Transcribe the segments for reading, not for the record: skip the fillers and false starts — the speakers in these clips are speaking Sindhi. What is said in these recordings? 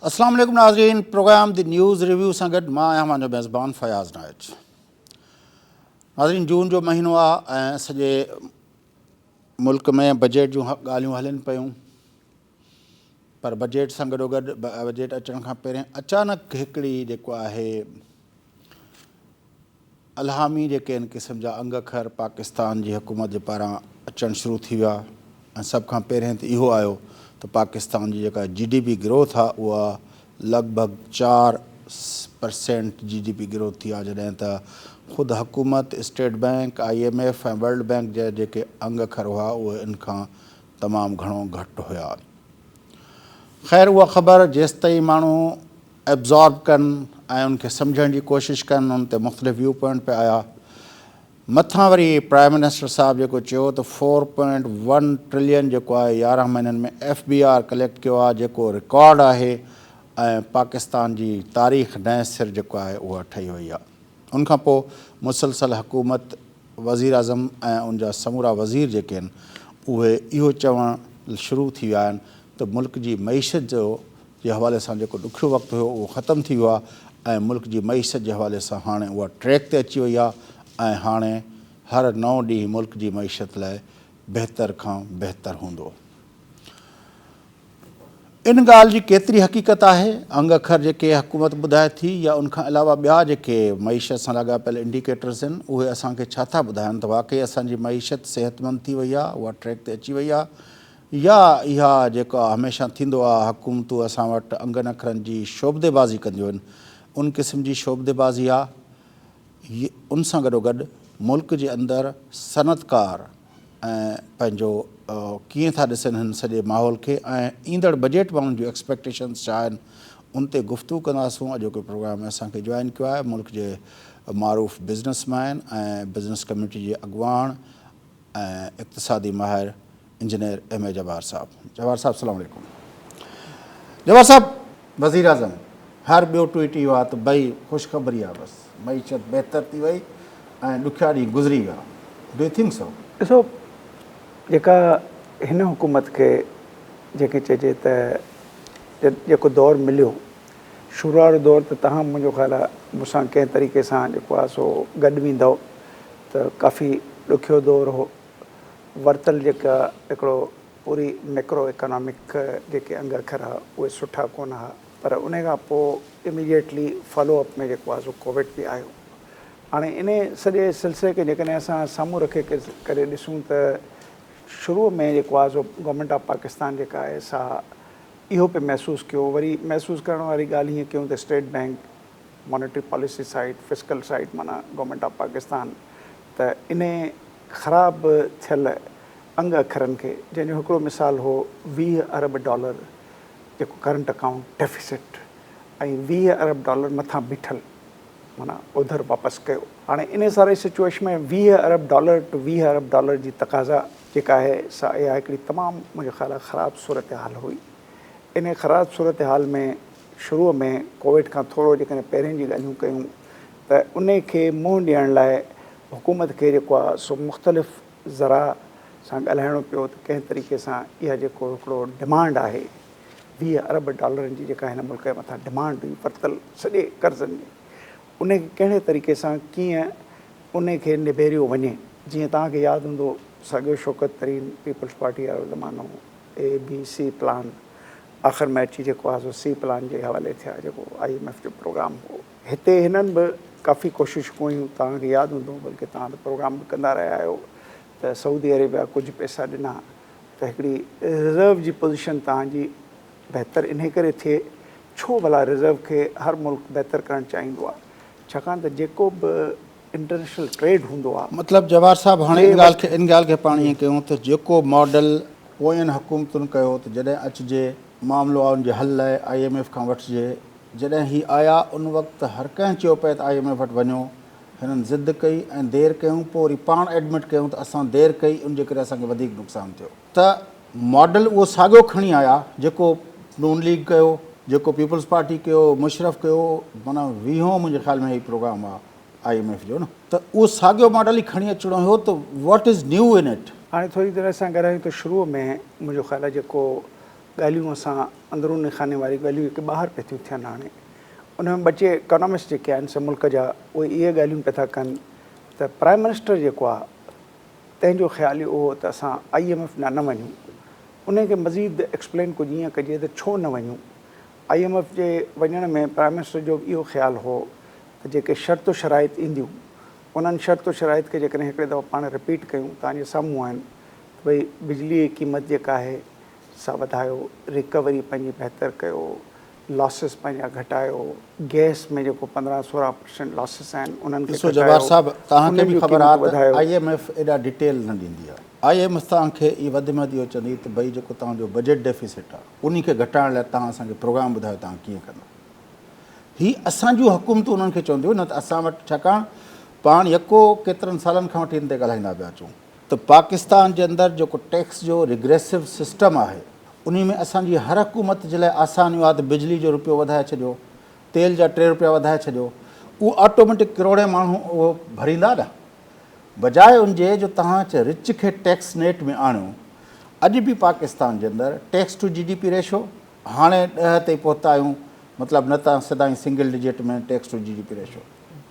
اسلام عليڪم ناظرين پروگرام the news review سان گڏ مان آهيان اوهان جو ميزبان فياض نائچ ناظرين جون جو مهينو آهي ۽ سڄي ملڪ ۾ بجيٽ جون ڳالهيون هلن پيون پر بجيٽ سان گڏو گڏ بجيٽ اچڻ کان پهرين اچانڪ هڪڙي جيڪو آهي الهامي جيڪي ان قسم جا انگ اکر پاڪستان جي حڪومت جي پاران اچڻ شروع ٿي ويا ۽ سڀ کان پهرين ته اهو آيو ته پاڪستان جي جيڪا جي ڊي پي گروٿ آهي اها لڳ ڀڳ 4% جي ڊي پي گروٿ ٿي آهي جڏهن ته خود حڪومت، state bank, I M F ۽ world bank جا جيڪي انگ اکر هئا اهي ان کان تمام گهڻو گهٽ هيا. خير اها خبر جيستائين ماڻهو ابزارب ڪن ۽ ان کي سمجهڻ جي ڪوشش ڪن ان تي مختلف ويو پوائنٽ پئي آيا. مٿان وري پرائم منسٽر صاحب جيڪو چيو ته فور پوائنٽ ون ٽرلين جيڪو آهي 11 مهينن ۾ ايف بي آر ڪليڪٽ ڪيو آهي جيڪو رڪارڊ آهي ۽ پاڪستان جي تاريخ نئين سر جيڪو آهي اها ٺهي وئي آهي. ان کان پوء مسلسل حڪومت، وزيراعظم ۽ ان جا سمورا وزير جيڪي آهن اهي اهو چوڻ شروع ٿي ويا آهن ته ملڪ جي معيشت جو جي حوالي سان جيڪو ڏکيو وقت هيو اهو ختم ٿي ويو آهي ۽ ملڪ جي معيشت جي حوالي سان هاڻي اها ٽريڪ تي اچي وئي آهي ۽ هاڻي هر نئون ڏينهن ملڪ جي معيشت لاء بهتر کان بهتر هوندو. ان ڳالهه جي ڪيتري حقيقت آهي، انگ اکر جيڪي حڪومت ٻڌائي ٿي يا ان کان علاوه ٻيا جيڪي معيشت سان لاڳاپيل انڊيڪيٽرز آهن اهي اسان کي ڇا ٿا ٻڌائن ته واقعي اسان جي معيشت صحتمند ٿي وئي آهي اها ٽريڪ تي اچي وئي آهي يا اها جيڪا هميشه ٿيندو آهي حڪومتون اسان وٽ انگن اکرن جي شعبدي بازي ڪنديون آهن ان قسم جي شعبدي بازي آهي ان سان گڏوگڏ ملڪ جي اندر صنعتڪار ۽ پنهنجو ڪيئن ٿا ڏسن هن سڄي ماحول کي ۽ ايندڙ بجيٽ مان انهن جون ايڪسپيڪٽيشنز ڇا آهن ان تي گفتگو ڪنداسون. اڄوڪي پروگرام ۾ اسان کي جوائن ڪيو آهي ملڪ جي معروف بزنس مين ۽ بزنس ڪميونٽي جي اڳواڻ ۽ اقتصادي ماهر انجنيئر ايم اي جبار صاحب. جبار صاحب السلام عليڪم. جبار صاحب وزيراعظم هر ٻيو ٽوئيٽ اهو آهي ته ڀئي خوشخبري آهي بس معيشت بهتر ٿي وئي ۽ ڏکيا ڏينهن گذري ويا do you think سو؟ ڏسو جيڪا هن حڪومت کي جنهن کي چئجي ته جيڪو دور مليو شروع وارو دور ته تهان منهنجو خيال آهي مون سان ڪنهن طريقي سان جيڪو آهي سو گڏ ويندؤ ته ڪافي ڏکيو دور هو ورتل جيڪا هڪڙو پوري ميڪرو اڪانامڪ جيڪي انگ اکر ها اهي سٺا ڪونه ها پر انهي کان پوء اميڊيٽلي فالو اپ ۾ جيڪو آهي سو ڪووڊ به آيو. هاڻي انهي سڄي سلسلي کي جيڪڏهن اسان سامهون رکي ڪري ڏسون ته شروع ۾ جيڪو آهي سو گورنمينٽ آف پاڪستان جيڪا آهي سا اهو پئي محسوس ڪيو وري محسوس ڪرڻ واري ڳالهه هيئن ڪيون ته state bank monetary policy side fiscal side معنيٰ گورنمينٽ آف پاڪستان ته انهي خراب ٿيل انگ اکرن کي جنهن جو هڪڙو مثال هو 20 ارب ڊالر جيڪو ڪرنٽ اڪائونٽ ڊيفيسٽ ۽ 20 ارب ڊالر مٿان بيٺل معنيٰ اوڌر واپس ڪيو. هاڻي انهي ساري سچوئيشن ۾ 20 ارب ڊالر ٽو 20 ارب ڊالر جي تقاضا جيڪا آهي سا اها هڪڙي تمام منهنجي خيال خراب صورتحال هئي. انهي خراب صورتحال ۾ شروع ۾ ڪووڊ کان ٿورو جيڪڏهن پهرين جي ڳالهيون ڪيون ته انهي کي منهن ڏيڻ لاء حڪومت کي جيڪو آهي سو مختلف ذرا سان ڳالهائڻو پيو ته ڪنهن طريقي سان اها جيڪو هڪڙو ڊمانڊ آهي 20 ارب ڊالرن جي جيڪا هن ملڪ جي مٿان ڊمانڊ هئي ورتل سڄي قرضن جي ان کي ڪهڙي طريقي سان ڪيئن ان کي نبيريو وڃي جيئن توهان کي ياد هوندو ساڳيو شوڪت ترين پيپلز پارٽي وارو زمانو اي بي سي پلان آخر ۾ اچي جيڪو آهي سو سي پلان جي حوالي ٿيا جيڪو I M F جو پروگرام هو. هتي هنن به ڪافي ڪوششون ڪيون، توهان کي ياد هوندو بلڪه توهان ته پروگرام به ڪندا رهيا آهيو ته سعودي عربيا ڪجهه پئسا ڏنا ته هڪڙي رزرو جي پوزيشن توهان جي بهتر انهي ڪري ٿئي، ڇو ڀلا رزرو کي هر ملڪ بهتر ڪرڻ چاهيندو آهي ڇاڪاڻ ته جيڪو به انٽرنيشنل ٽريڊ هوندو آهي. مطلب جواهر صاحب هاڻي ان ڳالهه کي ان ڳالهه کي پاڻ ائين ڪيون ته جيڪو ماڊل پوين حڪومتن ڪيو ته جڏهن اچجي معاملو آ ان جي حل لاء I M F کان وٺجي جڏهن هي آيا ان وقت هر ڪنهن چيو پئي ته I M F وٽ وڃو، هنن ضد ڪئي ۽ دير ڪيون پوء وري پاڻ ايڊمٽ ڪيون ته اسان دير ڪئي ان جي ڪري اسان کي وڌيڪ نقصان ٿيو. ته ماڊل اهو ساڳيو کڻي آيا جيڪو نون ليگ ڪيو، جيڪو پيپلز پارٽي ڪيو، مشرف ڪيو، معنيٰ ويهون منهنجي خيال ۾ هي پروگرام آ I M F جو نه ته اهو ساڳيو ماڊل ئي کڻي اچڻو هيو ته what is new in it. هاڻي ٿوري دير اسان ڳالهايون ته شروع ۾ منهنجو خيال آهي جيڪو ڳالهيون اسان اندروني خاني واريون ڳالهيون جيڪي ٻاهر پئي ٿيون ٿين هاڻي ان ۾ ٻه ٽي اڪانامسٽ جيڪي آهن سي ملڪ جا اهي اهي ڳالهيون پئي ٿا ڪن ته پرائم منسٽر جيڪو آهي تنهن جو خيال اهو هو ته اسان I M F ڏانهن نه وڃون ان کي مزيد ايڪسپلين ڪجهه ائين ڪجي ته ڇو نه وڃون I M F جي وڃڻ ۾ پرائم منسٽر جو به اهو خيال هو ته جيڪي شرط و شرائط اينديون انهن شرط و شرائط کي جيڪڏهن هڪڙي دفعو پاڻ رپيٽ ڪيون توهان جي سامهون آهن ته ڀئي بجلي جي قيمت جيڪا آهي سا وڌايو، ريڪوري پنهنجي بهتر ڪيو، لاسز پنهنجا گهٽايو، گئس ۾ جيڪو 15 16 پرسنٽ لاسز آهن انهن کي ڏسو جبار گهٽايو، صاحب توهان کي انهن به جون خبر قيمتون آهي ته وڌايو. I M F ايڏا ڊيٽيل نه ڏيندي آهي. I M F توهان کي اهي وڌ ۾ وڌ اهو چوندي ته ڀئي جيڪو توهان جو بجيٽ ڊيفيسٽ آهي انهي کي گهٽائڻ لاء توهان اسان کي پروگرام ٻڌايو توهان ڪيئن ڪندا. هي اسان جون حڪومتون انهن کي چونديون نه ته اسان وٽ ڇاڪاڻ پاڻ يڪو ڪيترن سالن کان وٺي ان تي ڳالهائيندا پيا اچون ته پاڪستان جي اندر جيڪو ٽيڪس جو ريگريسو سسٽم آهي انهي ۾ اسان جي هر حڪومت جي لاء آسان اهو آهي ته بجلي جو روپيو وڌائي ڇڏيو تيل جا 3 روپيا وڌائي ڇڏيو اهو آٽوميٽڪ ڪروڙين ماڻهو اهو ڀريندا نه بجاء ان جي جو توهان رچ کي ٽيڪس نيٽ ۾ آڻيو اڄ به پاڪستان جي اندر tax to G D P ratio هاڻي 10 تي پهتا آهيون مطلب نه ته سدائين single digit ۾ tax to G D P ratio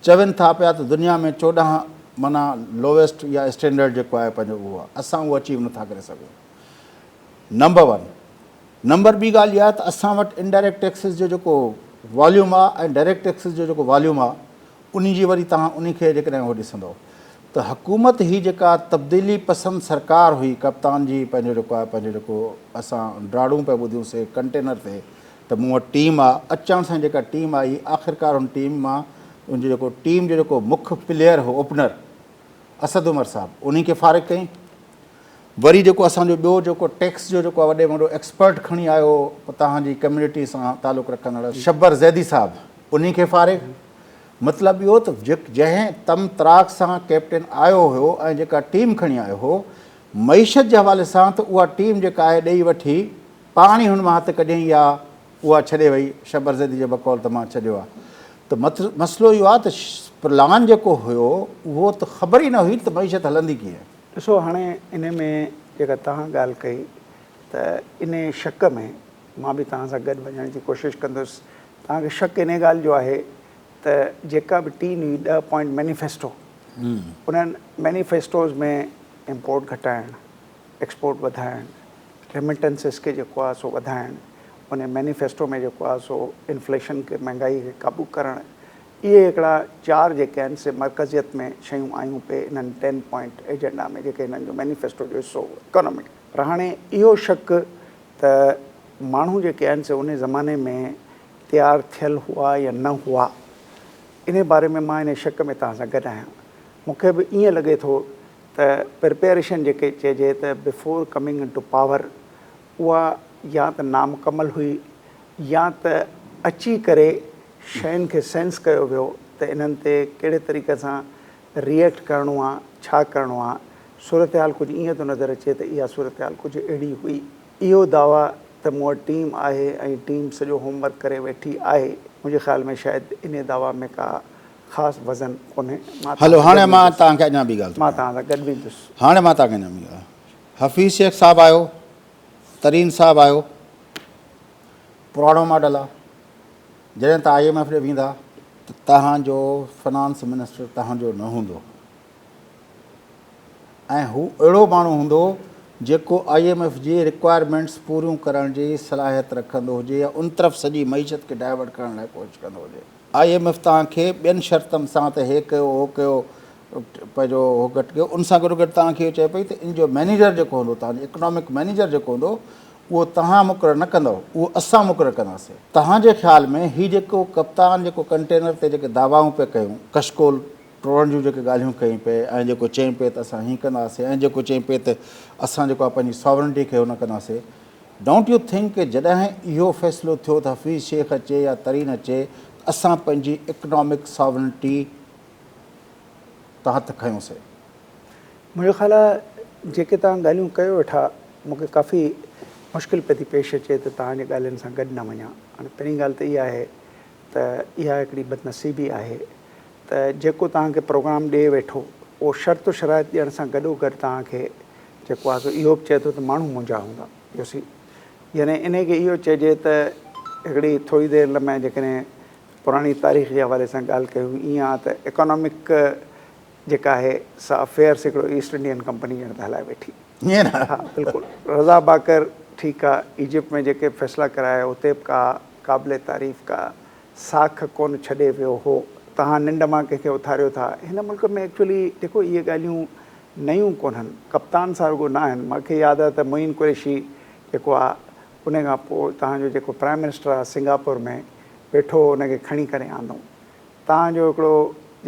چون ٿا پيا ته دنيا ۾ 14 معنيٰ لوئيسٽ يا اسٽينڊرڊ جيڪو آهي پنهنجو اهو آهي اسان اهو اچيو نٿا ڪري سگهون نمبر ون نمبر ٻي ڳالهه اها آهي ته اسان وٽ انڊائريڪٽ ٽيڪسز جو جيڪو واليوم آهي ۽ ڊائريڪٽ ٽيڪسز جو جيڪو واليوم آهي انهي جي وري توهان انهي کي جيڪڏهن اهو ڏسندؤ ته حڪومت هي جيڪا تبديلي پسند سرڪار هئي ڪپتان جي پنهنجو جيڪو آهي پنهنجو جيڪو اسان ڊاڙون پيا ٻڌيون سي ڪنٽينر تي ته مون وٽ ٽيم آ اچڻ سان جيڪا ٽيم آئي آخرڪار ان ٽيم مان ان جو جيڪو ٽيم جو جيڪو مک پليئر هو اوپنر اسد عمر صاحب انهي کي فارغ ڪيائين وري جيڪو اسان جو ٻيو جيڪو ٽيڪس جو جيڪو وڏي ۾ وڏو ايڪسپرٽ کڻي آيو توهان جي ڪميونٽي سان تعلق رکندڙ شبر زيدي صاحب انهي کي فارغ مطلب اهو ته جنهن تم طراق سان ڪيپٽن آيو هيو ۽ جيڪا ٽيم کڻي آيو هو معيشت جي حوالي سان ته اها ٽيم جيڪا آهي ڏئي وٺي پاڻ ئي هن مان هٿ ڪڍيائين يا اها ڇڏي وئي شبر زيدي جي بقول ته مان ڇڏيو آهي ته مسئلو اهو آهي ته پلان جيڪو هيو اهو ته خبر ئي نه هئي ته معيشت هلندي ڪيئن. ڏسو هاڻي انهي ۾ جيڪا توهان ڳالهه ڪئي ته انهي شڪ ۾ مان به توهان سان گڏ وڃڻ جي ڪوشش ڪندس. توهان کي شڪ انهي ڳالهه جو آهي ته جيڪا به ٽين هئي 10 پوائنٽ مينيفيسٽو انهن مينيفيسٽوز ۾ امپورٽ گهٽائڻ، ايڪسپورٽ وڌائڻ، ريمٽنسز کي جيڪو آهي سو وڌائڻ، انهي مينيفيسٽو ۾ جيڪو آهي سو انفليشن کي مهنگائي کي قابو ڪرڻ، اهي هڪڙا چار جيڪي آهن سي مرڪزيت ۾ شيون آيون پئي انهن ٽين پوائنٽ ايجنڊا ۾ جيڪي هنن جو مينيفيسٽو جو حصو هو اڪانامڪ پر هاڻي اهو شڪ ته ماڻهو جيڪي آهن سي انهي زماني ۾ تيار ٿيل هئا يا نه هئا انهي باري ۾ مان انهي شڪ ۾ توهان سان گڏ آهيان مون کي به ائين لڳي ٿو ته پرپيئريشن جيڪي چئجي ته بفور ڪمنگ انٽو پاور اها يا ته نامڪمل هئي يا ته اچي ڪري شين کي سينس ڪيو ويو ته انهن تي ڪهڙي طريقي سان ري ايڪٽ ڪرڻو آ ڇا ڪرڻو آ صورتحال ڪجهه ائين ٿو نظر اچي ته اها صورتحال ڪجهه اهڙي هئي اهو دعويٰ ته مون وٽ ٽيم آهي ۽ ٽيم سڄو هوم ورڪ ڪري ويٺي آهي منهنجي خيال ۾ شايد انهي دعويٰ ۾ ڪا خاص وزن ڪونهي مان هلو هاڻي مان توهان کي اڃا ٻي ڳالهه ٿو مان توهان سان گڏ ويندس. هاڻي مان توهان کي اڃا ٻي ڳالهه حفيظ شيخ صاحب آيو ترين صاحب آيو پراڻو ماڊل آ جڏهن توهان I M F ڏي ويندا ته توهان جو فنانس منسٽر توهان جو نه هوندو ۽ هو اهڙو ماڻهو هوندو جيڪو I M F جي رڪوائرمينٽس پوريون ڪرڻ جي صلاحيت رکندو هجي يا ان طرف سڄي معيشت کي ڊائيورٽ ڪرڻ لاء ڪوشش ڪندو هجي. I M F توهان کي ٻين شرطن سان ته هي ڪيو هو ڪيو پنهنجو هو گهٽ ڪيو ان سان گڏوگڏ توهان کي اهو چئي پئي ته ان جو مئنيجر جيڪو هوندو توهان جو اڪنامڪ مئنيجر جيڪو هوندو اهو توهان مقرر نه ڪندؤ، اهو اسان مقرر ڪنداسين. توهان جي خيال ۾ هي جيڪو ڪپتان جيڪو ڪنٽينر تي جيڪي دعوائون پئي ڪيون، ڪشڪول ٽوڙڻ جون جيڪي ڳالهيون ڪيون پئي ۽ جيڪو چئين پئي ته اسان هين ڪنداسين ۽ جيڪو چئين پئي ته اسان جيڪو آهي پنهنجي ساورنٽي کي هو نه ڪنداسين، don't you think ڪي جڏهن اهو فيصلو ٿيو ته حفيظ شيخ اچي يا ترين اچي ته اسان پنهنجي اڪنامڪ ساورنٽي تان هٿ کنيوسين؟ منهنجو خيال آهي جيڪي توهان ڳالهيون ڪيو ويٺا مون کي ڪافي مشڪل پئي ٿي پيش اچي ته توهان جي ڳالهين سان گڏ نه وڃان. هاڻي پهرين ڳالهه ته اها آهي ته اها هڪڙي بدنصيبي آهي ته جيڪو توهان کي پروگرام ڏئي ويٺو اهو شرط و شرائط ڏيڻ سان گڏو گڏ توهان کي جيڪو آهي سو اهو به چئي ٿو ته ماڻهو منهنجا هوندا. You see. يعني انهي کي اهو چئجي ته هڪڙي ٿوري دير لمحي جيڪڏهن پراڻي تاريخ جي حوالي سان ڳالهه ڪيون ائين آ ته اڪانامڪ جيڪا آهي سا افيئرس هڪڙو ايسٽ انڊين ڪمپني ڄڻ ته هلائي ويٺي. ائين نه؟ ها بلڪل رضا باقر ٺيڪ آ ايجپٽ ۾ جيڪي به فيصلا ڪرايا اتي به ڪا قابل تعريف ڪا ساک ڪونه ڇڏي ويو هو. توهان ننڊ مان ڪنهن کي اٿاريو ٿا. هن ملڪ ۾ ايڪچوئلي جيڪو اهي ڳالهيون نيون ڪونهن. ڪپتان سان رڳو نه آهن. مان کي ياد آهي ته معين قريشي جيڪو آ ان کان پوء توهان جو جيڪو پرائم منسٽر آ سنگاپور ۾ ويٺو هو ان کي کڻي ڪري آندئون. توهان جو هڪڙو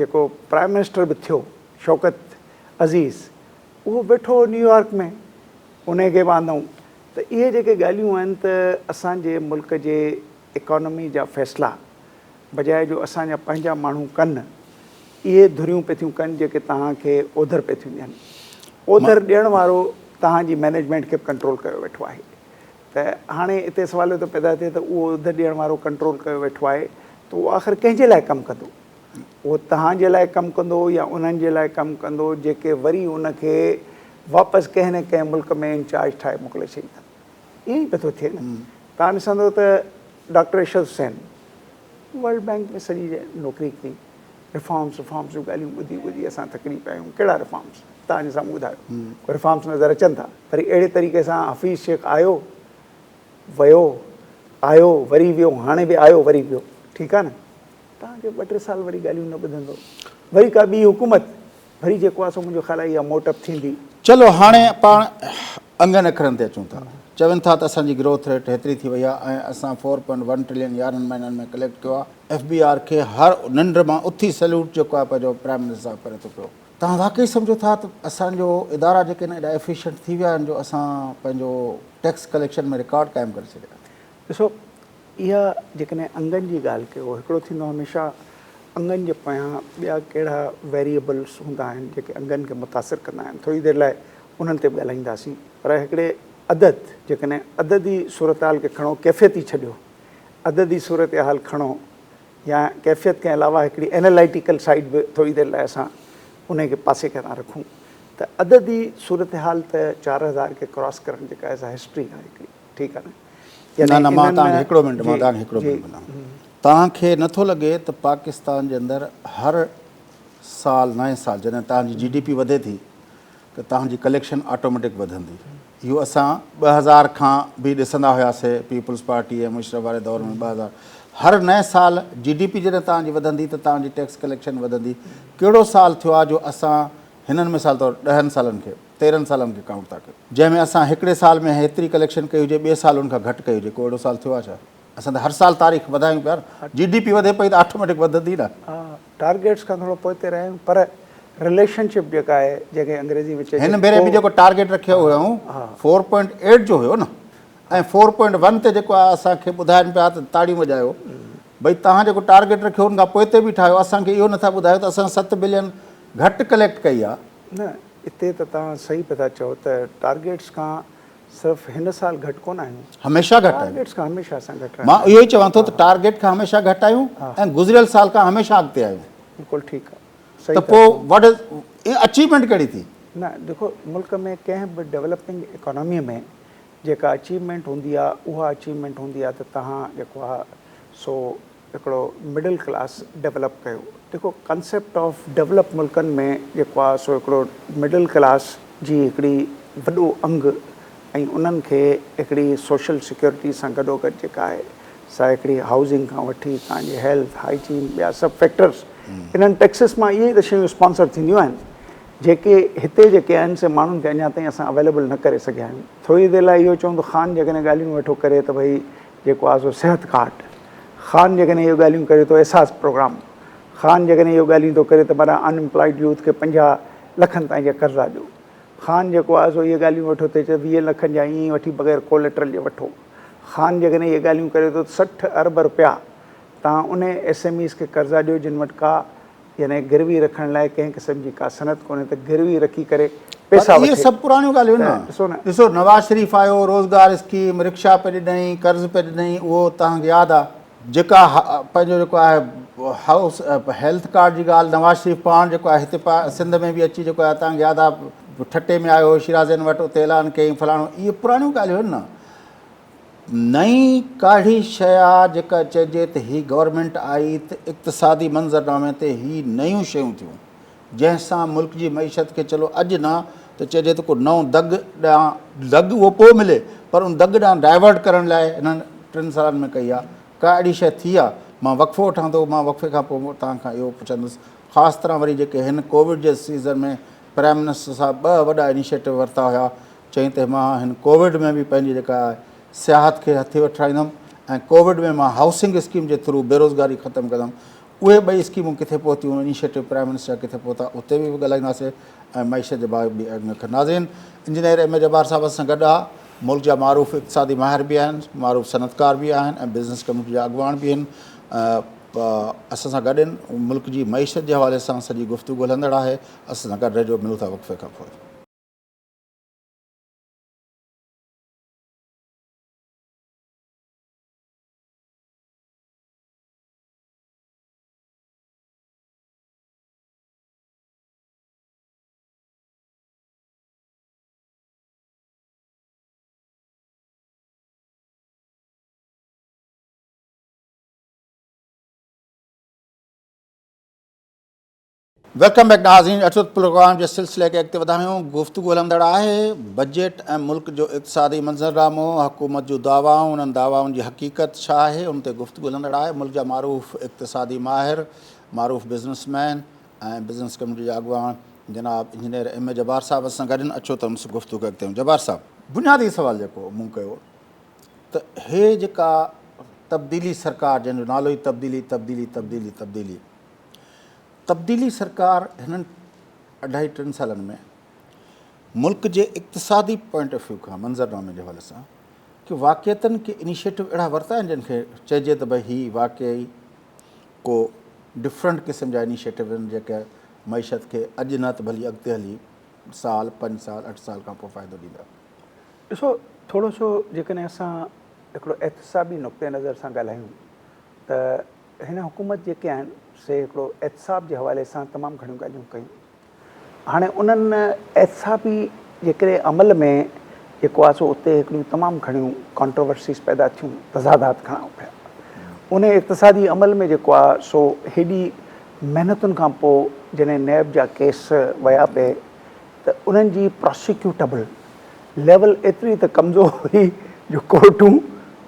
جيڪو پرائم منسٽر به ٿيو شوڪت عزيز اهو ويٺو هو نيويارڪ ۾ ان کي به آندئون. ته اهي جيڪي ڳالهيون آهن ته اسان جي ملڪ جي اڪانومي جا فيصلا بجاء جو اسان جا پنهنجا ماڻهو ڪن، اهي ڌريون پئي ٿيون ڪن جيڪي توهان کي اوڌر پئي ٿيون ڏين. اوڌر ڏيڻ وارو توهان جي مئنيجمينٽ کي به ڪنٽرول ڪيو ويٺو آهي. ته هاڻي اتي سوال اهو ٿو پيدا ٿئي ته اهو اوڌر ڏيڻ وارو ڪنٽرول ڪيو ويٺو آهي ته اهو آخر ڪنهن جي لاء ڪم ڪندو؟ اهو توهان جي لاء ڪم ڪندو يا انهن جي لاء ڪم ڪندو جيڪي وري ان کي واپس ڪنهن نه ڪنهن ملڪ ۾ انچارج ٺاهي موڪلي ڇڏيندا؟ ائين ئي پيو ٿو ٿئي نه. توهان ڏسندو ته ڊاڪٽر ارشد حسين ورلڊ بئنڪ ۾ سڄي نوڪري ڪئي، ريفارمز ريفارمز جون ڳالهيون ٻڌي ٻڌي اسان ٿڪجي پيا آهيون، ڪهڙا ريفارمز توهان جي سامهون ٻڌايو ڪو ريفارمز نظر اچن ٿا؟ وري اهڙي طريقي سان حفيظ شيخ آيو ويو آيو وري ويو هاڻي به آيو وري ويو ٺيڪ آهي نه توهان کي ٻه ٽي سال وري ڳالهيون نه ٻڌندو وري ڪا ٻي حڪومت وري جيڪو آهي سو منهنجو خيال آهي اها موٽ اپ ٿيندي. چلو هاڻي پاڻ انگن اکرن تي اچون ٿا. چون ٿا ته اسان جي گروٿ ريٽ هيتري ٿي وئي آهي ۽ اسان فور پوائنٽ ون ٽرلين 11 مهينن ۾ ڪليڪٽ ڪيو آهي. ايف بي آر کي هر ننڊ مان اٿي سليوٽ جيڪو آهي پنهنجو پرائم منسٽر صاحب ڪري ٿو پيو. توهان واقعي سمجهو ٿا ته اسان جو ادارا جيڪي آهن ايڏا ايفيشنٽ ٿي ويا آهن جو اسان پنهنجو ٽيڪس ڪليڪشن ۾ رڪارڊ قائم ڪري ڇڏيا آهن؟ ڏسو اها جيڪڏهن انگن جي ڳالهه ڪيو، هڪڙو ٿيندو هميشه انگن جي پويان ٻيا ڪهڙا ويريئبلس هوندا آهن جيڪي انگن کي متاثر ڪندا آهن، ٿوري دير لاء انهن تي به ڳالهائينداسين، پر هڪڙي عدد جيڪڏهن عددي صورتحال کي کڻو، ڪيفيت ئي ڇڏيو، عددي صورتحال کڻو يا ڪيفيت کان علاوه هڪڙي اينالائٽيڪل سائيڊ به ٿوري دير لاء اسان انهي کي پاسي ڪندا رکون ته عددي صورتحال ته 4000 کي ڪراس ڪرڻ جيڪا آهي سا هسٽري آهي هڪڙي. ٺيڪ آ نه. نه نه مان توهان کي هڪڙو منٽ مان توهان کي هڪڙو منٽ ٻڌان توهان کي نه ٿو لڳي ته پاڪستان جي اندر هر سال نئين سال جڏهن توهان جي جي ڊي پي وڌي ٿي ته توهان جي ڪليڪشن آٽوميٽڪ وڌندي اهو اسان 2000 کان به ڏسندا هياسي پيپلز پارٽي ۽ مشرف واري دور ۾ 2000 هر نئين سال جي ڊي پي جڏهن توهان جي وڌندي ته توهان جي ٽيڪس ڪليڪشن وڌندي ڪهڙو سال ٿيو آهي جو اسان هنن مثال طور ڏهن سالن کي تيرنهن سالن کي ڪائونٽ ٿا ڪيون جنهن ۾ اسان هڪڙي سال ۾ هيتري ڪليڪشن ڪئي هجي ٻئي سال ان کان گهٽ ڪئي هجي ڪو اهڙو سال ٿيو آهي ڇا؟ اسان ته هر سال تاريخ وڌايون پيا نه جي ڊي پي وڌي پئي ته آٽوميٽڪ وڌندي نه. ها ٽارگيٽس کان ٿورو پوئتي رهيا آهيون پر رليشن شپ جيڪا آهي جنهن کي انگريزي ۾ چئجي هن ڀيري به جيڪو ٽارگيٽ رکيو هيائون فور پوائنٽ ايٽ جو هيو نه ۽ فور پوائنٽ ون تي جيڪو آهي اسان کي ٻڌائن پيا ته تاڙيون وڄايو ڀئي توهان جيڪو ٽارگيٽ رکيو ان کان پوئتي بيٺا آهيو اسان کي اهو نٿا ٻڌايو ته اسان 7 بلين گهٽ ڪليڪٽ ڪئي آهي. نه اتي ته توهان صحيح پيا ٿا چئو ته ٽارگيٽس کان صرف هن سال گهٽ ڪونه آهيون. هميشه گهٽ آهيون. ٽارگيٽس کان هميشه اسان گهٽ رهندا مان اهو ئي چوان ٿو ته ٽارگيٽ کان هميشه گهٽ آهيون ۽ گذريل سال کان هميشه اڳتي آهيون. بلڪل ٺيڪ آهي. صحيح ته ٿا پوء چئو. واٽ از اچيومينٽ ڪهڙي ٿي؟ نه ڏکو ملڪ ۾ ڪنهن به ڊولپنگ اڪانومي ۾ جيڪا اچيومينٽ هوندي آهي اها اچيومينٽ هوندي آهي ته توهان جيڪو آهي سو هڪڙو مڊل ڪلاس ڊولپ ڪيو. جيڪو ڪنسيپٽ آف ڊولپ ملڪن ۾ جيڪو آهي سو هڪڙو مڊل ڪلاس جي هڪڙي وڏو انگ ۽ انهن کي هڪڙي سوشل سيڪيورٽي سان گڏوگڏ جيڪا آهي سا هڪڙي هائوسنگ کان وٺي توهان جي هيلٿ هائجين ٻيا سڀ فيڪٽرس انهن ٽيڪسز مان اهي ئي ته شيون اسپانسر ٿينديون آهن جيڪي هتي جيڪي آهن سي ماڻهن کي اڃا تائين اسان اويليبل نه ڪري سگهيا آهيون. ٿوري دير لاء اهو چئون ته خان جيڪڏهن ڳالهيون ويٺو ڪري ته ڀئي جيڪو آهي سو صحت ڪارڊ خان جيڪڏهن اهو ڳالهيون ڪري ٿو احساس پروگرام خان جيڪڏهن اهو ڳالهيون ٿو ڪري ته معنيٰ ان امپلائيڊ يوٿ کي 50 لکن تائين جا قرضا ڏيو خان جيڪو آهي سو اهي ڳالهيون ويٺو ٿي چئي 20 لکن جا ائين ئي وٺي بغير ڪوليٽرل جي وٺو خان جيڪڏهن اهي ڳالهيون ڪري ٿو ته 60 ارب روپيا تان ان ايس ايم ايز کي قرضا ڏيو جن وٽ ڪا يعني گروي رکڻ لاء ڪنهن قسم جي ڪا صنعت ڪونهي ته گروي رکي ڪري پئسا اهي وٺي. سڀ پراڻيون ڳالهيون ته آهن ڏسو نه. نه. ڏسو نواز شريف آيو روزگار اسڪيم رڪشا پئي ڏنائين قرض پئي ڏنائين اهو توهان کي ياد آ. جيڪا پنهنجو جيڪو آهي هائوس هيلٿ ڪارڊ جي ڳالهه نواز شريف پاڻ جيڪو آهي هتي سنڌ ۾ به اچي جيڪو آهي توهان کي ياد آ ٺٽي ۾ آيو هو شيرازين وٽ اتي اعلان ڪيائين فلاڻو اهي پراڻيون ڳالهيون آهن نه. نئين ڪاهڙي شيء آ جيڪا چئجي ته هي گورنمينٽ آئي ته اقتصادي منظرنامي تي هي نيون شيون ٿيون جنهن سان ملڪ جي معيشت کي چلو اڄ نه ته چئجي ته ڪو نئون دڳ ڏانهن دڳ اهو پوء ملي پر ان دڳ ڏانهن ڊائيورٽ ڪرڻ لاء هنن ٽن سالن ۾ ڪئي آ ڪا اهڙي شيء ٿي آ مان وقفو وٺان ٿو مان وقفي کان پوء توهان کان اهو پڇندس خاص طرح وري جيڪي هن ڪووڊ جي سيزن ۾ پرائم منسٽر صاحب ٻه وڏا انيشيٽو ورتا هيا چيائين ته مان هن ڪووڊ ۾ به پنهنجي جيڪا سياحت کي هٿي وٺرائيندم ۽ ڪووڊ ۾ مان هائوسنگ اسڪيم جي ٿرو بيروزگاري ختم ڪندم. اهي ٻئي اسڪيمون ڪٿي پهتيون، انيشيٽو پرائم منسٽر جا ڪٿي پهتا اتي به ڳالهائينداسين ۽ معيشت جي بابت به اڳ ۾ ناظرين انجنيئر ايم اي جبار صاحب اسان سان گڏ آ ملڪ جا معروف اقتصادي ماهر به آهن، معروف صنعتڪار به آهن ۽ بزنس ڪميونٽي جا اڳواڻ به آهن اسان سان گڏ آهن ملڪ جي معيشت جي حوالي سان سڄي گفتگو هلندڙ آهي اسان سان گڏ رهجو ملون ٿا وقفي کان پوء. Welcome back ناظرين اچو ته پروگرام جي سلسلي کي اڳتي وڌايون گفتگو هلندڙ آهي بجيٽ ۽ ملڪ جو اقتصادي منظرنامو حڪومت جون دعوائون انهن دعوائن جي حقيقت ڇا آهي ان تي گفتگو هلندڙ آهي ملڪ جا معروف اقتصادي ماهر معروف بزنس مين ۽ بزنس ڪميونٽي جا اڳواڻ جناب انجنيئر ايم اي جبار صاحب اسان گڏ آهن اچو ته ان سان گفتگو کي اڳتي وڌايون جبار صاحب بنيادي سوال جيڪو مون ڪيو ته هي جيڪا تبديلي سرڪار جنهن جو نالو ئي تبديلي تبديلي تبديلي تبديلي تبديلي سرڪار هنن اڍائي ٽن سالن ۾ ملڪ جي اقتصادي پوائنٽ آف ويو کان منظرنامي جي حوالي سان ڪي واقعتن ڪي انيشيٽو اهڙا ورتا آهن جن کي چئجي ته ڀئي هي واقعي ڪو ڊفرنٽ قسم جا انيشيٽو آهن جيڪي معيشت کي اڄ نه ته ڀلي اڳتي هلي سال پنج سال اٺ سال کان پوء فائدو ڏيندا. ڏسو ٿورو سو جيڪڏهن اسان هڪڙو احتسابي نقطه نظر سان ڳالهايون ته هن حڪومت جيڪي آهن سي هڪڙو احتساب جي حوالي سان تمام گهڻيون ڳالهيون ڪيون. هاڻي انهن احتسابي جيڪڏهن عمل ۾ جيڪو آهي سو اتي هڪڙيون تمام گهڻيون ڪانٽروورسيز پيدا ٿيون، تضادات گهڻا اڀريا. ان اقتصادي عمل ۾ جيڪو آهي سو هيڏي محنتن کان پوء جڏهن نيب جا ڪيس ويا پئي ته انهن جي پراسيڪيوٽبل ليول ايتري ته ڪمزور هئي جو ڪورٽون